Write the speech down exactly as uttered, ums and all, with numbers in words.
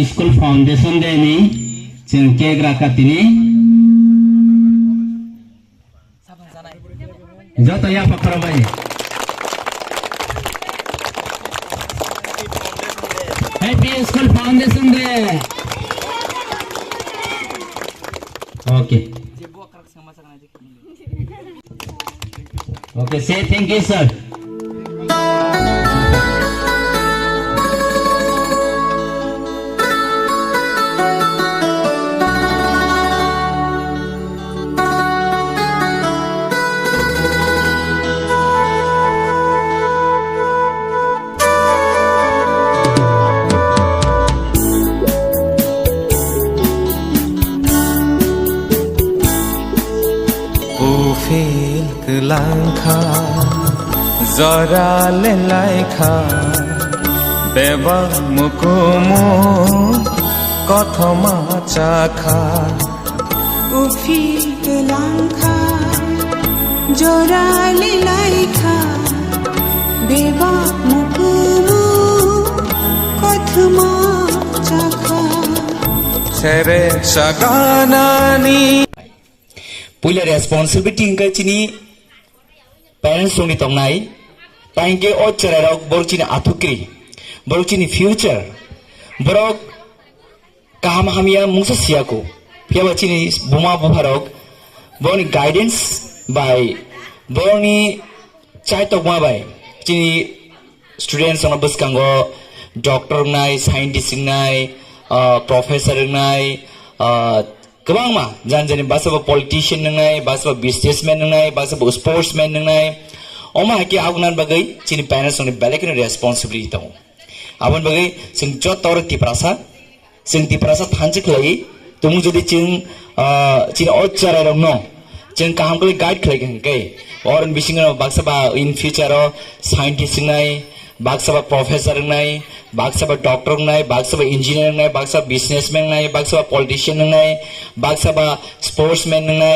School Foundation Day ni chwng cake raka tini. Joto ya pakhoro bai. Happy School Foundation Day. Okay. Okay, say thank you, sir. Uphil kwlangkha, jora lelaikha, bebak mukumu kothoma chakha. Uphil kwlangkha, jora lelaikha, bebak mukumu kothoma chakha. Sere saganani. Puila responsibility hwnkhe chini parents rokni tongnai, tei hwnkhe o chwrairok borok chini athukri, borok chini future, borok kaham hamya mungsa siyaku. Phiyaba chini buma bupharok borokni guidance bai, borokni chaitokma bai chini students rokno bwskango doctor wngnai, scientist wngnai, ah, professor wngnai, ah, kwbangma jani jani baksa ba politician wngnai, baksa ba businessman wngnai, baksa ba sportsman wngnai. Omo hai khe aboni bagwi chini parents rokni belai kheno responsibility tongo. Aboni bagwi chwng joto oro Tiprasa, chwng Tiprasa thansa khlai tongmung, jodi chwng, ah, chini o chwrairokno chwng kaham khlai guide khlai kha hwnkhe, oroni bisingo baksa ba in future o scientist wngnai, baksa ba professor wngnai, baksa ba doctor wngnai, baksa ba engineer wngnai, baksa ba businessman wngnai, baksa ba politician wngnai, baksa ba sportsman wngnai.